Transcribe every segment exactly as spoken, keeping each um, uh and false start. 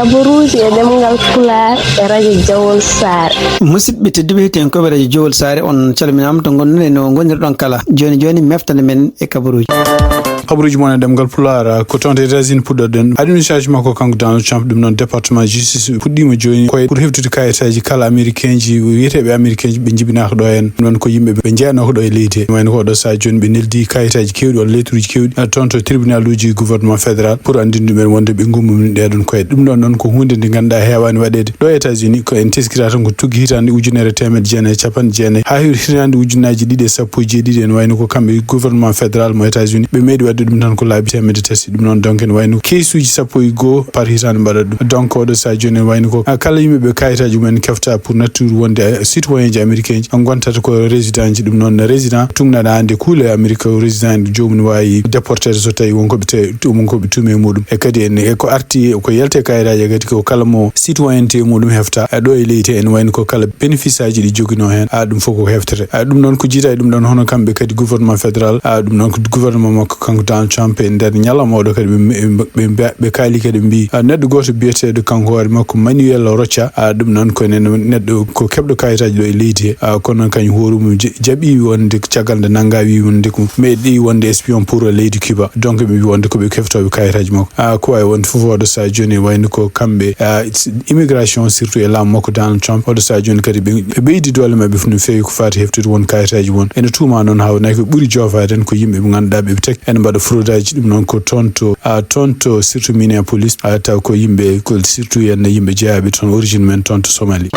Kabaruuji e ɗemngal Pulaar e Radio Jowol Saare. Musidɓe tedduɓe, heɗiyankooɓe Radio Jowol Saare, on calminaama to ngonɗon e no ngonirɗon kala. Jooni jooni, meftande men e kabaruuji. Kabaruuji mon e ɗemngal Pulaar, ko toon to États-Unis puɗɗorɗen. Administration makko kanko Donald Trump, ɗum noon Département Justice, puɗɗiima jooni koye pour heftude kayitaaji kala Américain ji, wiyeteeɓe Américain ji ɓe njibinaaka ɗo heen. Ɗum noon ko yimɓe ɓe njeyanooka ɗo e leydi he. Wayno ko oɗo sahaa jooni ɓe neldi kayitaaji keewɗi walla lettuuji keewɗi, eh, toon to tribunal uji gouvernement fédéral pour anndinde ɗumen wonde ɓe ngumminii ɗee ɗoon koye. Ɗum ɗoon noon ko huunde nde ngannduɗaa heewaani waɗeede ɗo e États-Unis, ko en teskira tan ko tuggi hitaande ujunere e teemedde jeenayi e capanɗe jeenayi haa hitaande ujunnaaji ɗiɗi e sappo e jeeɗiɗi, en wayno ko kamɓe gouvernement fédéral mo États-Unis, ɓe meeɗi waɗde ɗum tan ko laabi teemedde tati. Ɗum noon, donc, en wayno keesuuji sappo e goo par hitaande mbaɗat ɗum. Donc, oɗo sahaa jooni en wayno ko, ah, kala yimɓe ɓe kayitaaji mumen kefta pour nattude wonde, eh, citoyen ji américain ji, ngontata ko résident ji. Ɗum noon, résident tugnaɗo hannde kuule Amérique, résident joomum waawi déporté so tawi wonko ɓe te-, wonko ɓe tuumi e muɗum. E kadi en, e ko arti, ko yelte kayitaaji, e kadi ko kala mo citoyenneté muɗum hefta, a, ɗo e leydi, en wayno ko kala bénéfice aji ɗi joginoo heen, a, ɗum fof ko heftete. A, ɗum noon ko jiida e ɗum ɗoon, hono kamɓe kadi gouvernement fédéral, a, ɗum noon ko gouvernement makko kanko Donald Trump, e nder ñalawma oɗo kadi ɓe, ɓe, ɓe, ɓe kaali kadi ɓe mbii, a, neɗɗo gooto biyeteeɗo kanko hoore makko Manuel Rocha, a, ɗum noon ko nen-, neɗɗo ko keɓɗo kayitaaji ɗo e leydi he, a, kono noon kañum hoore mum ja-, jaɓi wonde caggal nde nanngaa, wi wonde ko meeɗi wonde espion pour leydi Cuba. Donc ɓe mbii wonde ko ɓe keftooɓe kayitaaji makko. A, ko wawi wonde fof, oɗo sahaa jooni wayno ko kamɓe, a, s-, immigration, surtout e laamu makko Donald Trump, oɗo sahaa jooni kadi ɓe, ɓe ɓeydi doole maɓɓe fof no feewi ko faati heftude won kayitaaji won. Ene tuuma noon haa wonay ko ɓuri joofaade en ko yimɓe ɓe ngannduɗaa ɓe tek ene mbaɗa fraude aji. Ɗum noon ko toon to, a, toon to surtout Minneapolis, a, taw ko yimɓe, ko surtout yen yimɓe jeyaaɓe toon, origine men toon to Somalie.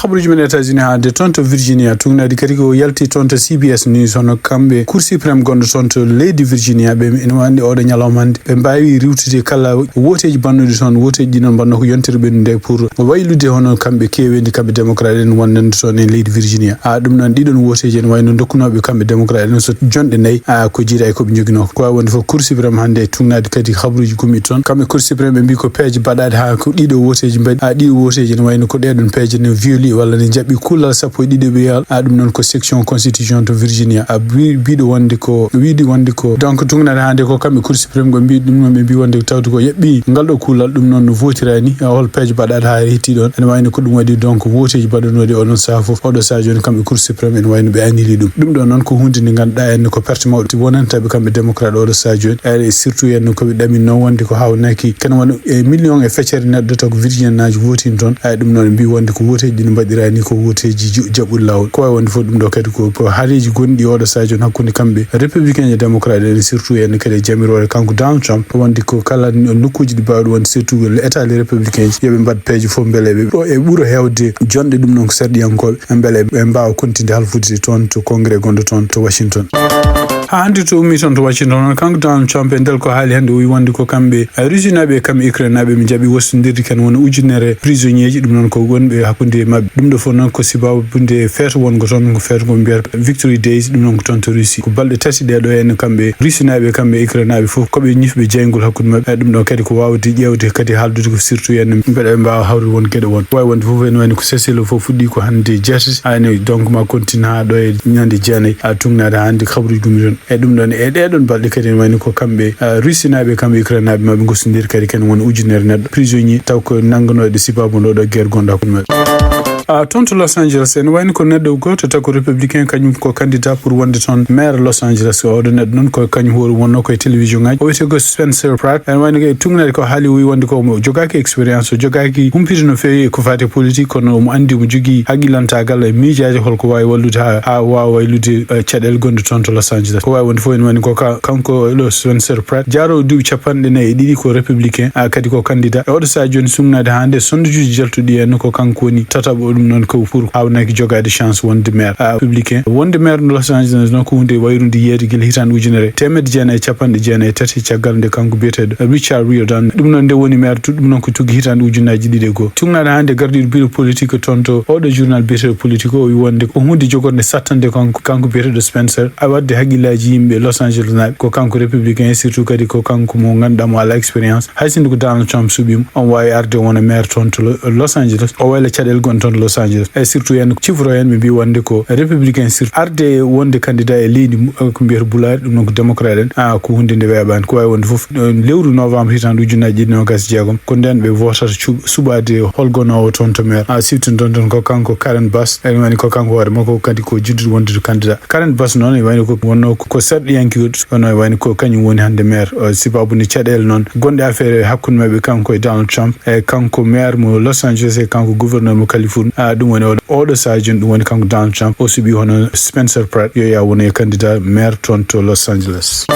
Habaruuji men États-Unis hannde toon to Virginia, tugnaɗi kadi ko yalti toon to C B S News, hono kamɓe Cour suprême gonɗo toon to leydi Virginia, ɓe ene wonde oɗo ñalawma hannde, ɓe mbaawi riiwtude kala wooteeji mbaɗnuɗi toon, wooteeji ɗi noon mbaɗno ko yontere ɓennude pour waylude hono kamɓe keeweendi, kamɓe démocrate en wonande toon e leydi Virginia. A, ɗum noon, ɗiɗon wooteeji ene wayno dokkunooɓe kamɓe démocrate en so jonɗe nayi, a, ko jiida e ko ɓe njoginoo. Ko wawi wonde fof, Cour suprême hannde e tugnaade kadi habaruuji gumi toon. Kamɓe Cour suprême ɓe mbii ko peeje baɗaaɗe haa ko ɗiɗo wooteeji mbaɗi, a, ɗiɗo wooteeji ene wayno ko ɗee ɗon peeje ne violi walla ne jaɓi kullal sappo e ɗiɗo ɓe yal, a, ɗum noon ko section constitution to Virginia, a, bi-, biɗo wonde ko, wiɗi wonde ko, donc, tugnaade hannde ko kamɓe Cour suprême ko mbii ɗum noon, ɓe mbii wonde tawde ko yaɓɓi ngal ɗo kullal, ɗum noon no vootirani, a, hol peeje baɗaaɗe haa hetti ɗon. Ene wayno ko ɗum waɗi donc wooteeji baɗanooɗi oɗon sahaa fof, oɗo sahaa jooni kamɓe Cour suprême ene wayno ɓe annili ɗum. Ɗum ɗo noon ko huunde nde ngannduɗaa en ko perte mawɗo wonanta ɓe kamɓe démocrate oɗo sahaa jooni. Ay, surtout en ko ɓe ɗaminno wonde ko haawnaki kene wona e million e feccere neɗɗo taw ko virginienaajo wootini toon. Ay, ɗum noon ɓe mbii wonde ko wooteeji ɗi no mbaɗiraa ni ko wooteeji ju-, jaɓɓuɗi laawol. Ko wawi wonde fof ɗum ɗo kadi ko, ko haareeji gonɗi oɗo sahaa jooni hakkunde kamɓe républicain e démocrate en, surtout en kadi e jamiroore kanko Donald Trump, wonde ko kala nokkuuji ɗi mbaawɗi wonde surtout état les républicain ji, yo ɓe mbaɗ peeje fof mbele ɓe ɗo e ɓura heewde jonɗe ɗum noon ko sarɗiyankooɓe, mbele ɓe mbaawa kontinde halfude toon to congrès gonɗo toon to Washington. Haa hannde to ummi toon to Washington, hono kanko Donald Trump e nder ko haali hannde, o wi wonde ko kamɓe, eh, Rusinaaɓe e kamɓe Ukrainenaaɓe ɓe njaɓi wostondirde kan wona ujunere prisonnier ji, ɗum noon ko wonɓe hakkunde maɓɓe. Ɗum ɗo fof noon ko sababunde feet wongo toon, ko feet ngo mbiyata Victory Days, ɗum noon ko toon to Russie. Ko balɗe tati ɗee ɗo en kamɓe Rusinaaɓe e kamɓe Ukrainenaaɓe fof ko ɓe ñifɓe jeyngol hakkunde maɓɓe. Eh, ɗum ɗo kadi ko waawde ƴeewde kadi haaldude ko surtout en mbeɗa ɓe mbaawa hawrude won geɗe won. Wawi wonde fof ene wayno ko cessez-le-feu fuɗɗi ko hannde jeetati, a, ene donc ma continue haa ɗo e ñande jeenayi, a, tugnaade haa hannde habaruuji gumi toon. E ɗum ɗon, e ɗee ɗon balɗe kadi ene wayno ko kamɓe, a, Rusinaaɓe, kamɓe Ukrainenaaɓe maɓɓe gostondir kadi ken won ujunere neɗɗo prisonnier taw ko nannganooɗo sababu ɗo ɗo guerre gonɗo hakkunde maɓɓe. A, toon to Los Angeles ene wayno ko neɗɗo gooto taw ko républicain, kañum ko candidat pour wonde toon maire Los Angeles. Oɗo neɗɗo noon ko kañum hoore wonno koye télévision ngaji. O wiyetee ko Spencer Pratt. Ene wayno ko e tugnaade ko haali, o wi wonde ko mo jogaaki expérience, o jogaaki humpito no feewi e ko faati e politique, kono omo anndi, omo jogii haqilantaagal e miijaaji holko waawi wallude haa, haa waawa waylude, eh, caɗeele gonɗe toon to Los Angeles. Ko waawi wonde fof ene wayno ko ka-, kanko ɗo Spencer Pratt, jaaroowo duuɓi capanɗe nayi e ɗiɗi, ko républicain, a, kadi ko candidat. E oɗo sahaa jooni, sugnaade haa nde sondajuuji jaltuɗi en ko kanko woni tataɓo, ɗum noon ko pour haawnaki jogaade chance wonde maire, a, républicain. Wonde maire no Los Angeles noon ko huunde wayrunde yiyeede gila hitaande ujunere teemedde jeenayi e capanɗe jeenayi e tati, caggal nde kanko biyeteeɗo Richard Riordan. Ɗum noon nde woni maire, tu-, ɗum noon ko tuggi hitaande ujunnaaji ɗiɗi e goo. Tugnaade haa nde gardiiɗo bureau politique toon to oɗo journal biyeteeɗo Politico, o wi wonde ko huunde jogorde sattande kanko, kanko biyeteeɗo Spencer, a, waɗde haqqillaaji yimɓe Los Angeles naaɓe. Ko kanko républicain, surtout kadi ko kanko mo ngannduɗaa mo alaa expérience. Hay sinno ko Donald Trump suɓii mo, omo waawi arde wona maire toon to Lo-, Los Angeles. O wayla caɗeele gonɗe toon to Los Los Angeles. E surtout en cifro en, ɓe mbi wonde ko républicain surtout arde wonde candidat e leydi mu-, eh, ko mbiyata bulaari, ɗum noon ko démocrate en. Ah, ko hunde nde weeɓaani. Ko waawi wonde fof, eh, lewru novembre hitaande ujunnaji ɗiɗi nogas jeegom, ko nden ɓe votata cu-, suɓaade hol gonoowo toon to maire. Ah, surtout ɗon toon ko kanko Karen Bass, ene wayni ko kanko hoore makko kadi ko jiddude wonde candidat. Karen Bass noon e wayno ko wonno ko sarɗiyanke goɗɗo, kono e wayno ko kañum woni hannde maire. Eh, sababu ni caɗeele noon gonɗe affaire e hakkunde maɓɓe kanko e Donald Trump, e kanko maire mo Los Angeles, e kanko gouverneur mo Californie. Ah, ɗum woni oɗo, oɗo sahaa jooni, ɗum woni kanko Donald Trump, o suɓi hono Spencer Pratt, yo yaa wona e candidat maire toon to Los Angeles.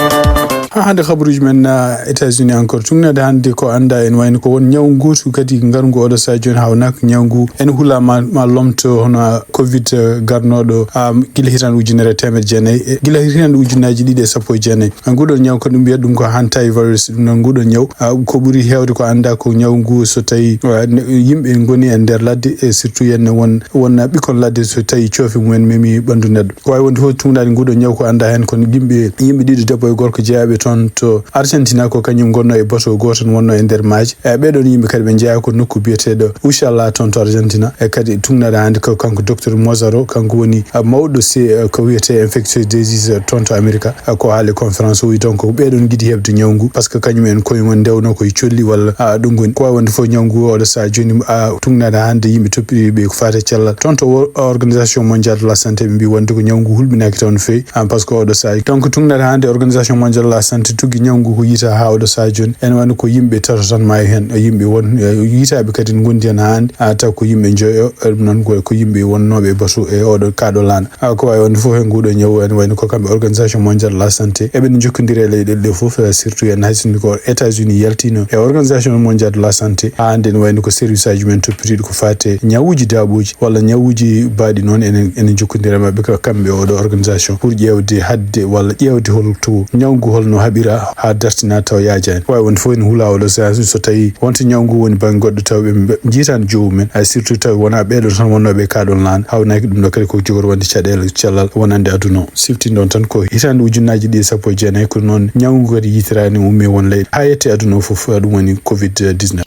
Ha hannde kabaruuji men, ah, États-Unis encore, tuŋnaade hannde ko annda en wayno ko won ñaw nguutu kadi ngarngu oɗo sahaa jooni hawnaaka ñaw ngu en hula ma, ma lomto hono covid, eh, garnooɗo, ah, gila hitaande ujunere e teemedde jeenayi, eh, gila hitaande ujunnaaji ɗiɗi e sappo e jeenayi. Nguɗon ñaw ko ɗum mbiyata ɗum ko hantavirus, ɗum noon nguɗon ñaw, ah, ko ɓuri heewde ko annda ko ñaw ngu so tawi, ah, ne-, yimɓe ngoni e nder ladde, e surtout yen won, won ɓikkon ladde so tawi coofe mumen memi ɓanndu neɗɗo. Ko waawi wonde fof tuŋnaade nguɗon ñaw ko annda heen, kono yimɓe, yimɓe ɗiɗo, debbo e gorko jeyaaɓe toon to Argentina, ko kañum ngonno e bateau gooto wonno e nder maaje. E ɓeɗon yimɓe kadi ɓe njeyaa ko nokku biyeteeɗo Uchala toon to Argentina. E kadi tuŋnaade hannde ko kanko docteur Mozaro, kanko woni, ah, mawɗo se-, eh, ko wiyetee infectious disease, eh, toon to Amerika. Ah, ko haali conférence o wi donc ko ɓeɗon ngiɗi heɓde ñaw ngu, parce que kañum en koye mum ndewno koye colli walla, ah, ɗum ngoni. Ko waawi wonde fof ñaw ngu oɗo sahaa jooni, ah, tuŋnaade hannde yimɓe toppitiiɓe ko faati e cellal. Toon to wo-, Organisation Mondiale de la Santé ɓe mbi wonde ko ñaw ngu hulɓinaaki taw no feewi, ah, parce que oɗo sahaa. Donc tuŋnaade hannde Organisation Mondiale de la Santé tuggi ñaw ngu ko yiita haa oɗo sahaa jooni. Ene wayno ko yimɓe tato tan maayi heen, yimɓe won, eh, yiitaaɓe kadi ngondi heen haa hannde, ah, taw ko yimɓe njoyo, eh, ɗum noon ko, ko yimɓe wonnooɓe e bateau e oɗo kaaɗo laana. Ah, ko waawi wonde fof e nguɗo ñaw, ene wayno ko kamɓe Organisation Mondiale de la Santé, eɓe njokkondiri e leyɗeele ɗe fof, eh, surtout en hay sinno ko États-Unis yaltino e Organisation Mondiale de la Santé. Haa hannde ene wayno ko service aji men toppitiiɗi ko faati e ñawuuji daaɓooji walla ñawuuji baaɗi noon, ene, ene njokkondira e maɓɓe ka kamɓe oɗo organisation pour ƴeewde hadde walla ƴeewde hol to ñaw ngu holno haɓira haa dartina taw yaajaani. Waawi wonde fof ene hula oɗo sahaa so tawi wonta ñaw ngu woni bannge goɗɗo taw ɓe mbe-, njiitaani joomum en, hay surtout tawi wonaa ɓeɗo tan wonnooɓe e kaaɗon laana, hawnaaki ɗum ɗo kadi ko jogori wonde caɗeele cellal wonande aduna o. Siftin ɗon tan ko hitaande ujunnaaji ɗiɗi e sappo e jeenayi, kono noon ñaw ngu kadi yitiraani ummi won leyɗe haa yetti aduna o fof, ɗum woni covid dix-neuf.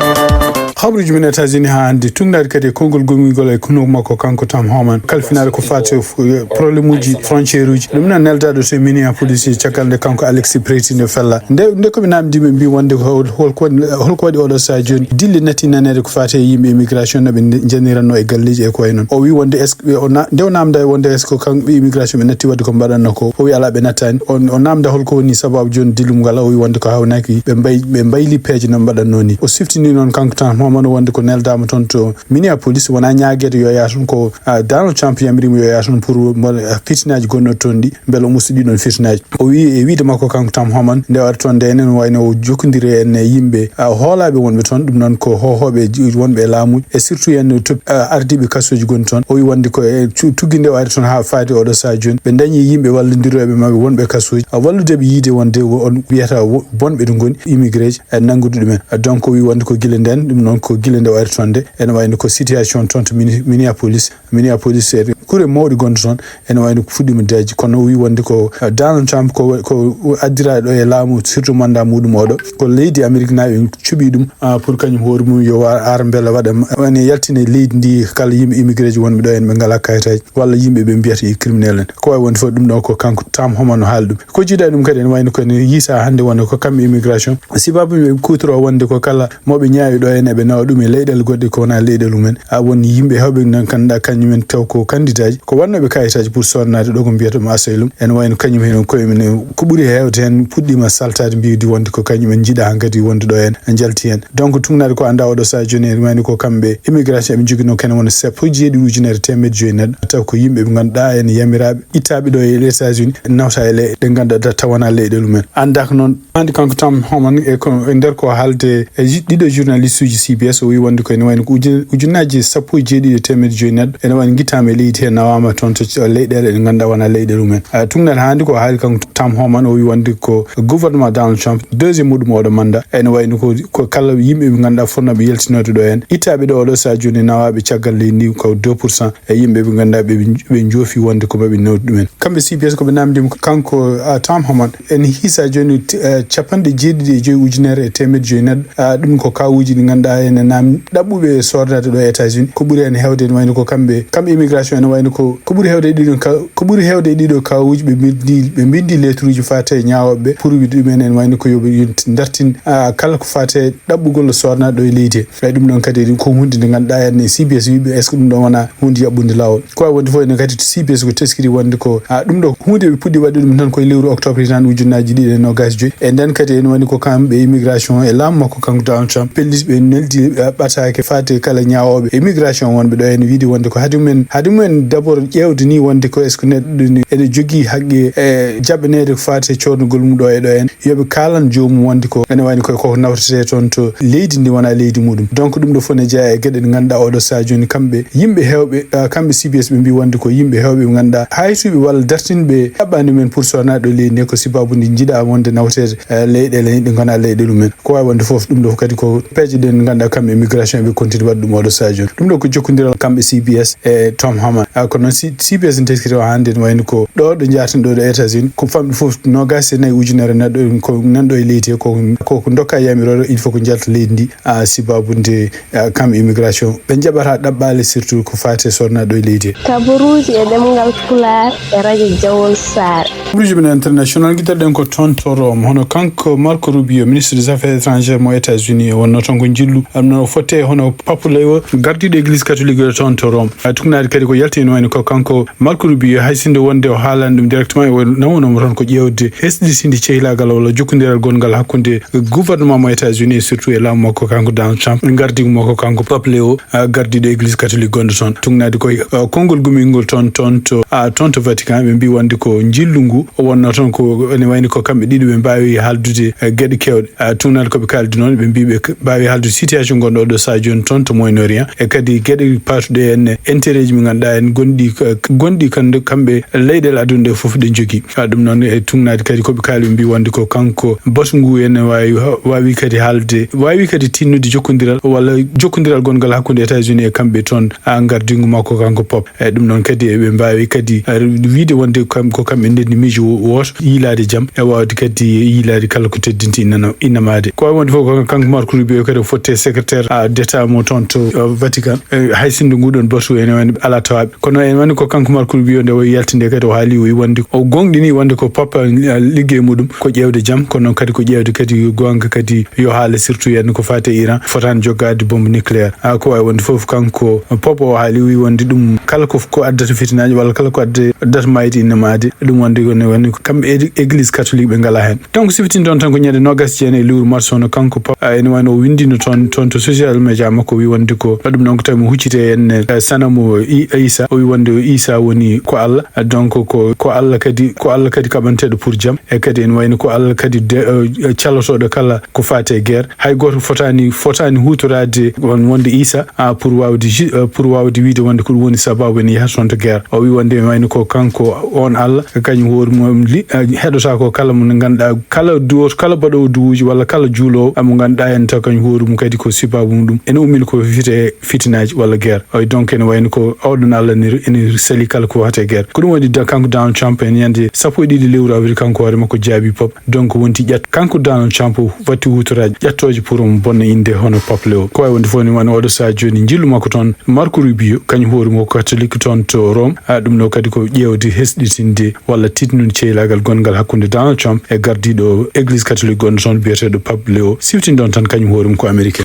Habaruuji men États-Unis haa hannde, tuŋnaade kadi e konngol gomɗingol e kuno makko kanko Tom Homan, kalfinaade ko faati e f-, problème uji frontière uji. Ɗum noon neldaaɗo to Minneapolis, caggal nde kanko Alexis Pretti nde fella. Nde, nde ko ɓe naamndi ɓe mbi wonde ko hol-, hol ko waɗi, hol ko waɗi oɗo sahaa jooni dille natti naneede ko faati e yimɓe immigration no ɓe nde-, njaniranno e galleeji e ko wayi noon. O wi wonde est-ce que o na-, nde o naamnda e wonde est-ce que kamɓe immigration ɓe natti waɗde ko mbaɗanno ko? O wi alaa ɓe nattaani. O, o naamnda hol ko woni sababu jooni dillum ngal, o wi wonde ko hawnaaki ɓe mbay-, ɓe mbayli peeje no mbaɗanno ni. O siftini noon kanko Tom Homan wonde ko neldaama toon to Minneapolis wonaa ñaageede yo yaa toon ko, ah, Donald Trump yamiri mo yo yaa toon pour mo, ah, fitinaaji gonno toon ɗi, mbele o musta ɗiɗon fitinaaji. O wi e wiide makko kanko Tom Homan, nde o ari toon nde enen wayno o jokkondiri en e yimɓe, ah, hoolaaɓe wonɓe toon, ɗum noon ko hohooɓe ji-, wonɓe e laamuuji, e surtout en to, ah, ardiiɓe kasuuji gonɗi toon. O wi wonde ko e tu-, tuggi nde o ari toon haa faade oɗo sahaa jooni, ɓe ndañi yimɓe wallindirooɓe maɓɓe wonɓe kasuuji, ah, wallude ɓe yiide wonde wo-, on wiyata wo-, bonɓe ɗo ngoni, immigré ji, e nanngude ɗumen. Donc, o wi wonde ko gila nden, ɗum noon ko gila nde o ari toon nde, ene wayno ko situation toon to Mini-, Minneapolis, Minneapolis, e kure mawɗe gonɗe toon, ene wayno ko fuɗɗiima deeƴde. Kono o wi wonde ko, eh, Donald Trump ko, ko addiraaɗo e laamu, surtout mandat muɗum oɗo, ko leydi Amérique naaɓe cuɓi ɗum, ah, pour kañum hoore mum yo wa-, ar mbele waɗa, woni yaltine leydi ndi kala yimɓe immigré ji wonɓe ɗo en ɓe ngalaa kayitaaji, walla yimɓe ɓe mbiyata e criminel en. Ko waawi wonde fof ɗum ɗo ko kanko Tom Homan o haali ɗum. Ko jiiɗa ɗum kadi ene wayno ko ene yiisa hannde wonde ko kamɓe immigration. Sibabu ɓe kuutoro wonde ko kala mo ɓe ñaawi ɗo en eɓe nawa ɗum e leyɗeele goɗɗe ko wonaa leyɗeele mumen. A woni yimɓe heewɓe nan kannduɗaa kañum en taw ko kandidaaji. Ko wannooɓe kayitaaji pour sodanaade ɗo ko mbiyata ɗum asylum. Ene wayno kañum heen koye mum ko ɓuri heewde heen puɗɗiima saltaade mbiidi wonde ko kañum en njiɗa hankadi wonde ɗo en njalti heen. Donc tuŋnaade ko annda oɗo sahaa jooni ene wayno ko kamɓe immigration eɓe njoginoo kene wona sappo e jeeɗiɗi ujunere teemedde joyi neɗɗo. Taw ko yimɓe ɓe ngannduɗaa ene yamiraaɓe ittaaɓe ɗo e États-Unis nawta e leyɗe ɗe ngannduɗaa tawana leyɗe ɗumen. Anndaaka noon, anndi kanko Tom Homan e ko, e nder ko haalde e ji-, ɗiɗo journaliste uji C B S, o wi wonde ko ene wayno ko uju-, ujunnaaji sappo e jeeɗiɗi e teemedde joyi neɗɗo ene wayno ngittaama e leydi he nawaama toon to leyɗeele ɗe ngannduɗaa wona leyɗe ɗumen. A, tuŋnal hannde ko haali kanko Tom Homan, o wi wonde ko gouvernement Donald Trump, deuxième muɗum oɗo mandat, ene wayno ko, ko kala yimɓe ɓe ngannduɗaa fotnooɓe yaltinoode ɗo en, ittaaɓe ɗo oɗo sahaa jooni nawaaɓe caggal leydi ndi ko deux pour cent. E yimɓe ɓe ngannduɗaa ɓe, ɓe njoofi wonde ko maɓe nawdi ɗumen. Kamɓe C B S ko ɓe naamndiima kanko, a, Tom Homan, ene hiisa jooni, t-, a, capanɗe jeeɗiɗi e joyi ujunere e teemedde joyi neɗɗo. A, ɗum ko kaawuuji ɗi ngannduɗaa Ene naamni ɗaɓɓuɓe sornaade ɗo e États-Unis. Ko ɓuri heen heewde ene wayno ko kamɓe, kamɓe immigration ene wayno ko, ko ɓuri heewde e ɗiɗo ka-, ko ɓuri heewde e ɗiɗo kawuuji ɓe mbindi, ɓe mbindi lettre uji faate e ñaawooɓe ɓe pour wiide ɗumen ene wayno ko yo ɓe yonti ndartin, ah, kala ko faate ɗaɓɓugol sornaade ɗo e leydi he. Eyi, ɗum ɗoon kadi ko huunde nde ngannduɗaa ene C B S wiiɓe, est-ce que ɗum ɗoon wonaa huunde yaɓɓunde laawol? Ko wayi wonde fof ene kadi C B S ko teskiri wonde ko, ah, ɗum ɗo huunde ɓe puɗɗi waɗde ɗum tan ko e lewru octobre hitande ujunnaaji ɗiɗi e noogaas e joy. E nden kadi ene woni ko kamɓe immigration e laamu makko kanko Donald Trump pellis ɓe neldi, ah, ɓataake faate kala ñaawooɓe immigration wonɓe ɗo ene wiide wonde ko haade mumen, haade mumen d'abord ƴeewde ni wonde ko est-ce que neɗɗo ni ene jogii haqqe e jaɓaneede ko faate coodnugol mum ɗo e ɗo en. Yo ɓe kaalan joomum wonde ko ene wayno koye koko nawtetee toon to leydi ndi wonaa leydi muɗum. Donc ɗum ɗo fof ne jeyaa e geɗe ɗe ngannduɗaa oɗo sahaa jooni kamɓe yimɓe heewɓe, ah, kamɓe C B S ɓe mbii wonde ko yimɓe heewɓe ɓe ngannduɗaa haysuɓe walla dartinɓe ɗaɓɓaani men pour sornaade ɗo leydi ndi ko sibaabu ndi njiɗaa wonde nawteede, eh, leyɗeele ɗe ngonaa leyɗe ɗumen. Ko wayi wonde fof ɗum ɗo kadi ko peeje ɗe ngannduɗaa kamɓe immigration ɓe kontini waɗde ɗum oɗo sahaa jooni. Ɗum ɗo ko jokkondiral kamɓe C B S e Tom Homan. Ah, kono noon si, C B S ne teskiti o hannde ne wayno ko ɗo ɗo njaarten ɗo ɗo États-Unis ko famɗi fof noogaas e nayi ujunere neɗɗo ko nanɗo e leydi he ko, ko, ko ndokka yamiroore il faut ko njalta leydi ndi, ah, sibaabu nde, ah, kam immigration ɓe njaɓata ɗaɓɓaale surtout ko faati e sornaade ɗo e leydi he. Kabaruuji e ɗemngal Pulaar e radio Jawol Saare. Kabaruuji men international, ngiɗirɗen ko toon to Rome. Hono kanko Marco Rubio, ministre des affaires étrangères mo États-Unis, o wonno toon ko njillu, am no fotte hono Pape Leo, gardiiɗo église catholique o toon to Rome. A tuknaade kadi ko yalti ene wayno ko kanko Marco Rubio, hay sinno wonde o haalani ɗum directement, o nawunoo mo toon ko ƴeewde hesɗitinde cehilaagal walla jokkondiral gonngal hakkunde gouvernement mo États-Unis, surtout e laamu makko kanko Donald Trump, gardiigu makko kanko Pape Leo, ah, gardiiɗo église catholique gonɗo toon. Tuknaade koye, ah, konngol gumingol toon, toon to, ah, toon to Vatican, ɓe mbii wonde ko njillu ngu o wonno toon ko ene wayno ko kamɓe ɗiɗo ɓe mbaawi haaldude, eh, geɗe keewɗe. Ah, tuknaade ko ɓe kaaldi noon, ɓe mbii ɓe k-, mbaawi haaldude situation gonɗo oɗo sahaa jooni toon to Moyen-Orient, e kadi geɗe paatuɗe en intérêt ji ɓe ngannduɗaa en gonɗi, eh, gonɗi kamɓe leyɗeele aduna ɗe fof ɗe njogii. Ah, ɗum noon e tuknaade kadi ko ɓe kaali, ɓe mbii wonde ko kanko batu ngu ene waawi, waawi kadi haalde, waawi kadi tinnude jokkondiral walla jokkondiral gonngal hakkunde États-Unis e kamɓe toon, ah, gardiigu makko kanko Pop. E ɗum noon kadi eɓe mbaawi kadi, ah, wiide wonde kam, ko kamɓe ndenndi miijo wo-, wooto, yiilaade jam e waawde kadi yiilaade kala ko teddinta innama-, innamaade. Ko wayi wonde fof ko kanko Marco Rubio kadi o fotte secrétaire, ah, d'État mo toon to, ah, Vatican. E hay sinno nguɗon batu ene wayno alaa tawaaɓe. Kono ene wayno ko kanko Marco Rubio nde o yalti nde kadi o haali, o wi wonde o goongɗini wonde ko Pop, ah, liggey muɗum ko ƴeewde jam, kono noon kadi ko ƴeewde kadi goonga kadi yo haala surtout yen ko faati e Iran fotaani joggaade bombe nucléaire. Ah, ko wayi wonde fof kanko Pop o haali, o wi wonde ɗum kala ko, ko addata fitinaaji walla kala ko adda-, addata mayde innamaade, ɗum wonde woni, woni ko kamɓe eg-, église catholique ɓe ngalaa heen. Donc siftinɗon tan ko ñande noogaas e jeenayi e lewru mars, hono kanko Pop, ah, ene wayno o winndino toon, toon to social media makko, o wi wonde ko ɗum noon ko tawi mo huccite en, eh, sanamu I-, Isa, o wi wonde o Isa woni ko Allah. Ah, donc ko, ko Allah kadi, ko Allah kadi kaɓanteeɗo pour jam. E kadi ene wayno ko Allah kadi de, eh, calotooɗo kala ko faati e guerre. Hay gooto fotaani, fotaani huutoraade won-, wonde Isa, ah, pour waawde ju-, eh, pour waawde wiide wonde ko ɗum woni sababu ene yaha toon to guerre. O wi wonde ene wayno ko kanko on Allah, kañum hoore mum li-, eh, heɗotaako kala mo ngannduɗaa, kala duwoto, kala baɗoowo duwuuji walla kala juuloowo, ah, mo ngannduɗaa en taw kañum hoore mum kadi ko sababu mum ɗum. Ene ummini ko fite fitinaaji walla guerre. Oy, donc ene wayno ko oɗon Allah ne, ene sali kala ko faati e guerre. Ko ɗum waɗi da-, kanko Donald Trump en ñande sappo e ɗiɗi lewru avril kanko hoore makko jaabi Pop. Donc wonti ƴat-, kanko Donald Trump watti huutoraade ƴattooje pour omo bonna innde hono Pop Leo. Ko wayi wonde fof ni wano oɗo sahaa jooni njillu makko toon Marco Rubio, kañum hoore makko catholique toon to Rome. Ah, ɗum ɗo kadi ko ƴeewde hesɗitinde walla tiiɗnude cehilaagal gonngal hakkunde Donald Trump e gardiiɗo église catholique gonɗo toon biyeteeɗo Pape Leo, siftinɗon tan kañum hoore mum ko américain.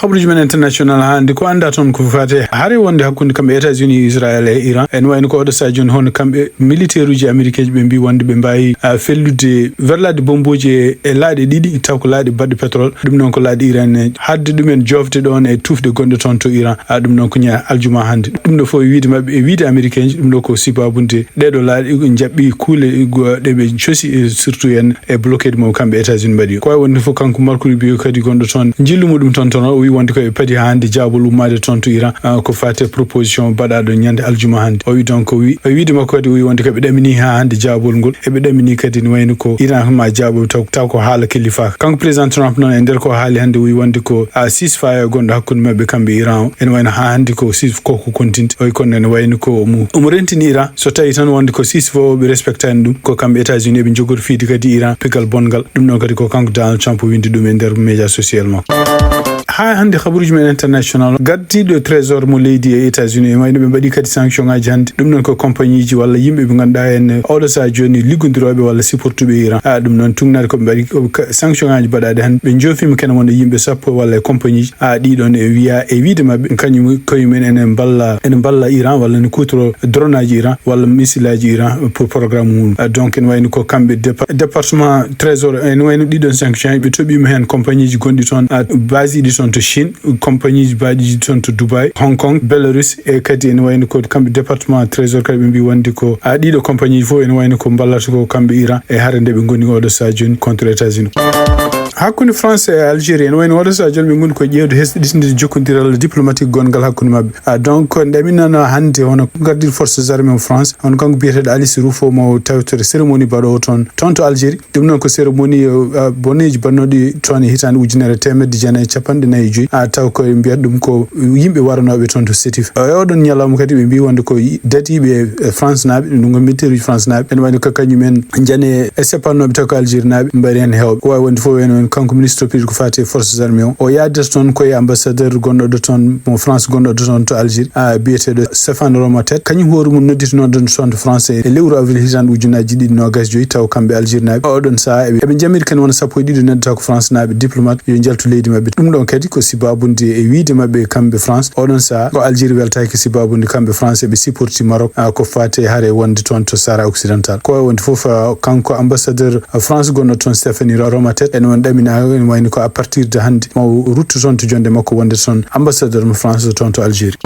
Habruuji men international hannde ko anndaa toon ko faati hare wonde hakkunde kamɓe États-Unis, Israël e Iran. En wayno ko oɗo sahaa jooni hono kamɓe militaire uji américain ji ɓe mbii wonde ɓe mbaawi, ah, fellude werlaade bombuuji e, e laaɗe ɗiɗi taw ko laaɗe baɗɗe pétrole. Ɗum noon ko laaɗe Iran e haɗde ɗumen joofde ɗoon e tuufde gonɗe toon to Iran. Ah, ɗum noon ko ña-, aljuma hannde. Ɗum ɗo fof e wiide maɓɓe, e wiide américain ji, ɗum ɗo ko sibaabu nde ɗeɗo laaɗe njaɓɓi kuule go-, ɗe ɓe cosi, e surtout en e bloqué mo kamɓe États-Unis mbaɗi. Ko wayi wonde fof kanko Marco Rubio kadi gonɗo toon njillu muɗum toon toon, o wi wonde ko ɓe padi haa hannde jaabol ummaade toon to Iran, ah, ko faati e proposition baɗaaɗo ñande aljuma hannde. O wi donc, o wi, e wiide makko kadi o wi wonde ko ɓe ɗamini haa hannde jaabol ngol, eɓe ɗamini kadi ne wayno ko Iran ma jaabol taw, taw ko haala kellifaaka. Kanko président Trump noon e nder ko haali hannde o wi wonde ko, ah, ceasefire gonɗo hakkunde maɓɓe kamɓe Iran o, ene wayno haa hannde ko sis-, ko, ko continue. O wi kono ene wayno ko omo, omo rentini Iran. So tawi tan wonde ko six fof ɓe respectani ɗum, ko kamɓe États-Unis eɓe jogori fiyde kadi Iran pigal bonngal. Ɗum ɗon kadi ko kanko Donald Trump windi ɗum e nder média social makko. Haa hannde, habaruuji men international, gardiiɗo trésor mo leydi e États-Unis, e wayno ɓe mbaɗi kadi sanction ŋaaji hannde. Ɗum noon ko compagnie ji walla yimɓe ɓe ngannduɗaa en, oɗo sahaa jooni liggondirooɓe walla supportuɓe Iran. A, ɗum noon tugnaade ko ɓe mbaɗi, ko ka-, sanction ŋaaji mbaɗaaɗi hannde. Ɓe njoofiima kene wona yimɓe sappo walla e compagnie ji. A, ɗiɗon e wiya, e wiide maɓɓe, kañum koye men ene mballa, ene mballa Iran walla ne kuutoro drone aji Iran walla missile aji Iran pour programme mum. A, donc ene wayno ko kamɓe dépa-, département trésor, ene wayno ɗiɗon sanction ɓe toɓiima heen compagnie ji gonɗi toon, a, base ji ɗi toon to Chine, compagnie ji baaɗi ji toon to Dubai, Hong Kong, Belarus, e kadi ene wayno ko kamɓe département trésor kadi ɓe mbi wonde ko, a, ɗiɗo compagnie ji fof ene wayno ko mballata ko kamɓe Iran e hare nde ɓe ngoni oɗo sahaa jooni contre États-Unis. Hakkunde France e Algérie, ene wayno oɗo sahaa jooni ɓe ngoni ko ƴeewde hesɗitinde jokkondiral diplomatique gongal hakkunde maɓɓe. A, donc, nde min nana hannde hono gardiiɗo forces armées mo France, hono kanko biyeteeɗo Alice Rouffaut mo tawtore cérémonie baɗoowo toon, toon to Algérie. Ɗum noon ko cérémonie, a, boneeji baɗnooɗi toon e hitaande ujunere teemedde jeenayi e capanɗe nayi e joyi. A, taw ko ɓe mbiyata ɗum ko yimɓe waranooɓe toon to Sétif. E oɗon ñalawma kadi ɓe mbi wonde ko dadiiɓe e France naaɓe, ɗum ko militaire uji France naaɓe, ene wayno ko kañum en njane e seppannooɓe taw ko Algérie naaɓe mbaɗi heen heewɓe. Ko waawi wonde fof en, en kanko ministre toppitiiɗo ko faati e forces armées o, o yahdata toon ko e ambassadeur gonɗo ɗo toon mo France gonɗo ɗo toon to Algérie, a, biyeteeɗo Stéphane Romatet. Kañum hoore mum nodditinooɗo toon to France e lewru avril hitaande ujunnaaji ɗiɗi noogas joyi, taw kamɓe Algérie naaɓe oɗon sahaa eɓe, eɓe njamiri kene wona sappo e ɗiɗo neɗɗo taw ko France naaɓe diplomate yo njaltu leydi maɓɓe. Ɗum ɗon kadi ko sibaabude e wiide maɓɓe kamɓe France oɗon sahaa ko Algérie weltaaki sibaabude kamɓe France eɓe supporti Maroc, a, ko faati e hare wonde toon to Sahara occidental. Ko wayi wonde fof, a, kanko ambassadeur France gonɗo toon Stéphane Romatet ene won ɗaminaaka, ene wayni ko à partir de hannde ma o rutto toon to jonde makko wonde toon ambassadeur mo France toon to Algérie.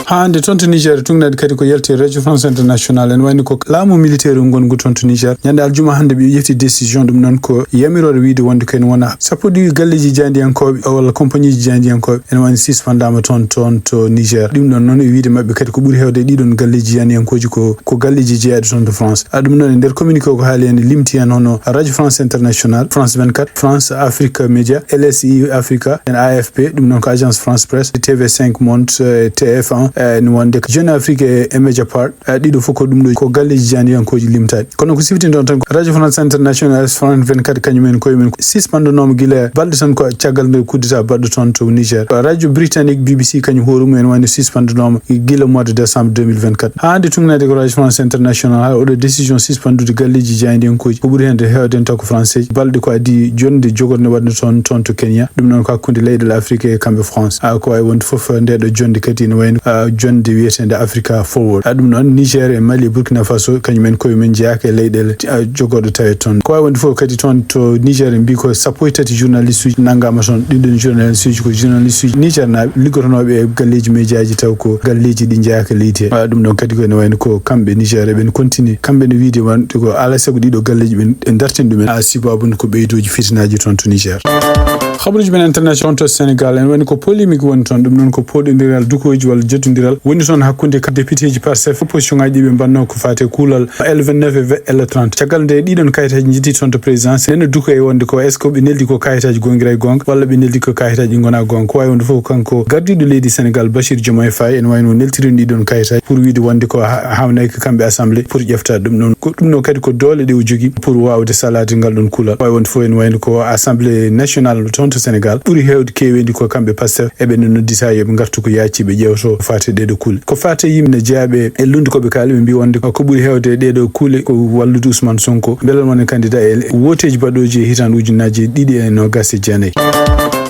Haa hannde toon to Niger, tugnaade kadi ko yalti e Radio France International, ene wayni ko laamu militaire ngongu toon to Niger. Ñande aljuma hannde ɓe ƴefti décision, ɗum noon ko yamiroore wiide wonde ko ene wona sappo ɗiɗi galleeji jaayndiyankooɓe walla compagnieji jaayndiyankooɓe ene wayni sispandaama toon, toon to Niger. Ɗum ɗon noon e wiide maɓɓe kadi ko ɓuri heewde e ɗiɗon galleeji jaayndiyankooji ko, ko galleeji jeyaaɗi toon to France. A, ɗum noon e nder communiqué o ko haali heen limti heen hono Radio France International, France vingt-quatre, France Afrique Média, L S I Africa, en A F P, ɗum noon ko Agence France Presse, T V cinq Monde, eh, T F un, eh, ene wonde ko Jeune Afrique e, e Mediapart, eh, ɗiɗo fof ko ɗum ɗo ko galleeji jaayndiyankooji limtaaɗi. Kono ko siftinɗon tan ko Radio France International, France vingt-quatre, kañum en koye mum sispanndanooma gila balɗe tan ko caggal nde coup d'État baɗɗo toon to Niger. Radio Britannique B B C kañum hoore mum ene wayno sispanndanooma gila mois de décembre deux mille vingt-quatre. Haa hannde tugnaade ko Radio France International, haa oɗo décision sispanndude galleeji jaayndiyankooji, ko ɓuri heen heewde en taw ko Français, balɗe ko adii jonnde jogorde waɗde toon, toon to Kenya. Ɗum noon ko hakkunde leyɗeele Afrique e kamɓe France. A, ko wayi wonde fof, nde ɗo jonnde kadi ene wayno, a, jonnde wiyeteende Africa Forward. A, ɗum noon Niger e Mali e Burkina Faso, kañum en koye mum njeyaaka e leyɗeele, a, jogorɗe taweede toon. Ko wayi wonde fof kadi toon to Niger en mbi ko sappo e tati journaliste uji nanngaama toon. Ɗin ɗon journaliste uji ko journaliste uji Niger naaɓe liggotonooɓe e galleeji médiaji taw ko galleeji ɗi njeyaaka leydi he. A, ɗum ɗon kadi ko ene wayno ko kamɓe Niger eɓen continue. Kamɓe ne wiide wonde ko alaa sago ɗiɗo galleeji ɓe en dartin ɗumen. A, sibabu nde ko ɓeydooji fitinaaji toon to Niger. Habaruuji men international to Sénégal, en woni ko polémique woni toon. Ɗum noon ko pooɗondiral dukooji walla jotondiral woni toon hakkunde ka députéji Pastef, opposition ŋaaji ɗi ɓe mbanno ko faati e kuulal L vingt-neuf e L trente. Caggal nde ɗiɗon kayitaaji njetti toon to présidence, nden no duko e wonde ko est-ce que ɓe neldi ko kayitaaji goonga e goonga walla ɓe neldi ko kayitaaji ngona goonga. Ko wayi wonde fof kanko gardiiɗo leydi Sénégal Bassirou Diomaye Faye en wayno neltirin ɗiɗon kayitaaji pour wiide wonde ko ha-, haawnayka kamɓe assemblée pour ƴefta ɗum ɗon. Ko ɗum ɗo kadi ko doole ɗe o jogii pour waawde salaade ngal ɗon kuulal. Wawi wonde fof ene wayno ko Assemblée nationale toon to Sénégal ɓuri heewde keeweendi ko kamɓe Pastef eɓe no noddita yo ɓe ngartu ko yaaci ɓe ƴeewto faate ɗeɗo kuule. Ko faate yimɓe ne jeyaaɓe e lunndu ko ɓe kaali ɓe mbi wonde ko ɓuri heewde e ɗeɗo kuule ko wallude Ousmane Sonko mbele wona candidat e wooteeji baɗooji e hitaande ujunnaaji ɗiɗi e noogas e jeenayi.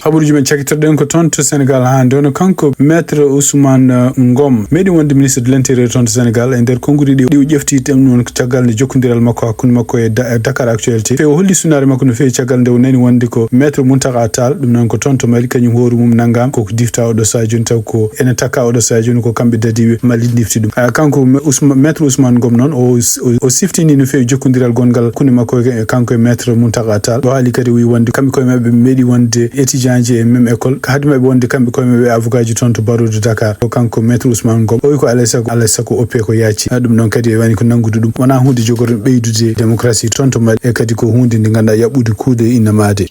Habaruuji men cakkitorɗen ko toon to Sénégal haa nde woni kanko Maître Ousmane, eh, Ngom. Meɗi wonde ministre de l'Intérieur toon to Sénégal e nder konnguɗi ɗi, ɗi o ƴefti ɗum noon ko caggal nde jokkondiral makko hakkunde makko e Da-, e Dakar Actualité. Fe o holli sunaare makko no feewi caggal nde o nani wonde ko Maître Mountakha Tall, ɗum noon ko toon to Mali, kañum hoore mum nanngaama koko difta oɗo sahaa jooni taw ko ene takka oɗo sahaa jooni ko kamɓe dadiiɓe Mali difti ɗum. Ah, kanko me-, Ousma-, Maître Ousmane Ngom noon o, o, o siftini no feewi jokkondiral gongal hakkunde makko e kanko e Maître Mountakha Tall. O haali kadi o wi wonde kamɓe koye maɓɓe meeɗi wonde étudiant ji e même école. Haade maɓɓe wonde kamɓe koye maɓɓe avocat ji toon to baroodu Dakar. Ko kanko Maître Ousmane Ngom. O wi ko alay sago, alay sago oppe ko yaaci. Ah, ɗum noon kadi e wani ko nanngude ɗum. Wonaa huunde jogorde ɓeydude démocratie toon to Mali. E kadi ko huunde nde ngannduɗaa yaɓɓude kuuɗe innamaade.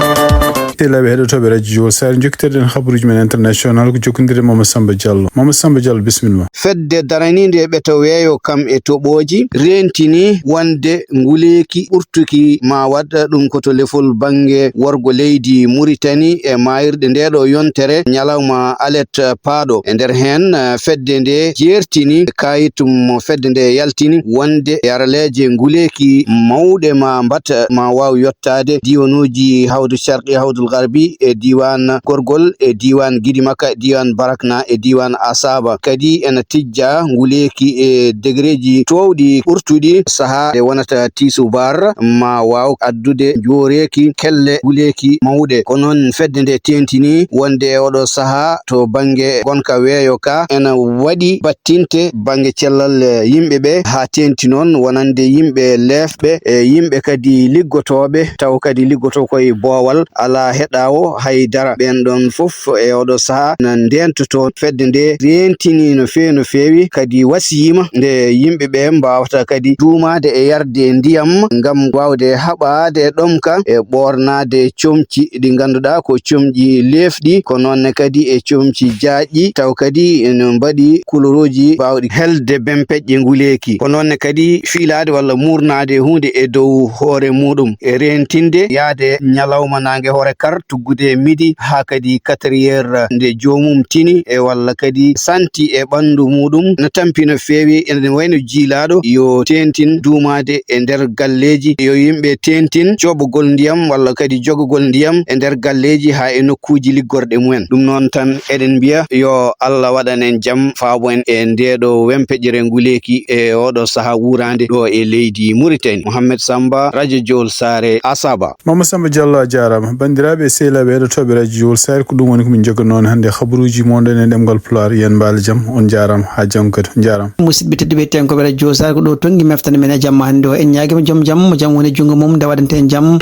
Sehilaaɓe heɗotooɓe Radio Jowol Saare, njokkitirɗen habaruuji men international ko jokkondirde Mama Samba Diallo. Mama Samba Diallo, bisimilla ma. Fedde daraniinde ɓeto weeyo kam e toɓooji reentini wonde nguleeki ɓurtuki ma waɗ ɗum ko to lefol bannge worgo leydi Muritani e maayirɗe ndeeɗo yontere ñalawma alet paaɗo. E nder heen, eh, fedde nde jeertini kaayit mo fedde nde yaltini wonde yaraleeje nguleeki mawɗe ma mbat ma waaw yottaade diiwanuuji Hawdu Sharqi, Hawdul Garbi e diiwaan Gorgol e diiwaan Gidimaka, diiwaan Barakna e diiwaan Asaba. Kadi ena tijja nguleeki e degereeji toowɗi ɓurtuɗi sahaa nde wonata tiisubaar ma waaw addude njooreeki kelle nguleeki mawɗe. Ko noon fedde nde teentini wonde e oɗo sahaa to bannge ngonka weeyo ka ena waɗi battinte bannge cellal yimɓe ɓe, haa teenti noon wonande yimɓe leefɓe e yimɓe kadi liggotooɓe, taw kadi liggotoo koye boowal, alaa heɗaawo hay dara. Ɓeen ɗoon fof e oɗo sahaa na ndeentoto. Fedde nde reentini no feewi, no feewi, kadi wasiyiima nde yimɓe ɓe mbaawata kadi duumaade e yarde ndiyam ngam waawde haɓaade ɗomka e ɓoornaade comci ɗi ngannduɗaa ko comci leefɗi, ko noon ne kadi e comci jaajɗi, taw kadi ene mbaɗi kuluruuji baawɗi helde bempeƴƴe nguleeki. Ko noon ne kadi fiilaade walla muurnaade huunde e dow hoore muuɗum, e reentinde yahde ñalawma naange hoore kar, tuggude midi haa kadi quatre heures nde joomum tini e walla kadi santi e ɓanndu muuɗum, no tampi no feewi, ene wayno jiilaaɗo yo teentin duumaade e nder galleeji, yo yimɓe teentin joɓogol ndiyam walla kadi jogogol ndiyam e nder galleeji haa e nokkuuji liggorɗe mumen. Ɗum noon tan eɗen mbiya yo Allah waɗan en jam, faabo en e ndeeɗo wempeƴere nguleeki e oɗo sahaa wuuraande ɗo e leydi Muritani. Mohammed Samba, Radio Jowol Saare, Asaba. Mama Samba Diallo, a jaaraama. Banndiraaɓe e sehilaaɓe heɗotooɓe Radio Jowol Saare, ko ɗum woni ko min njogannoo on hannde habaruuji mon ɗon e ɗemngal Pulaar. Yen mbaal jam, on jaaraama, haa janngo kadi, on jaaraama. Musidɓe tedduɓe, tenkooɓe Radio Jowol Saare, ko ɗo tonngi meftere men e jamma hannde o. En ñaagiima joom jam, mo jam woni junngo mum, nde waɗante en jam.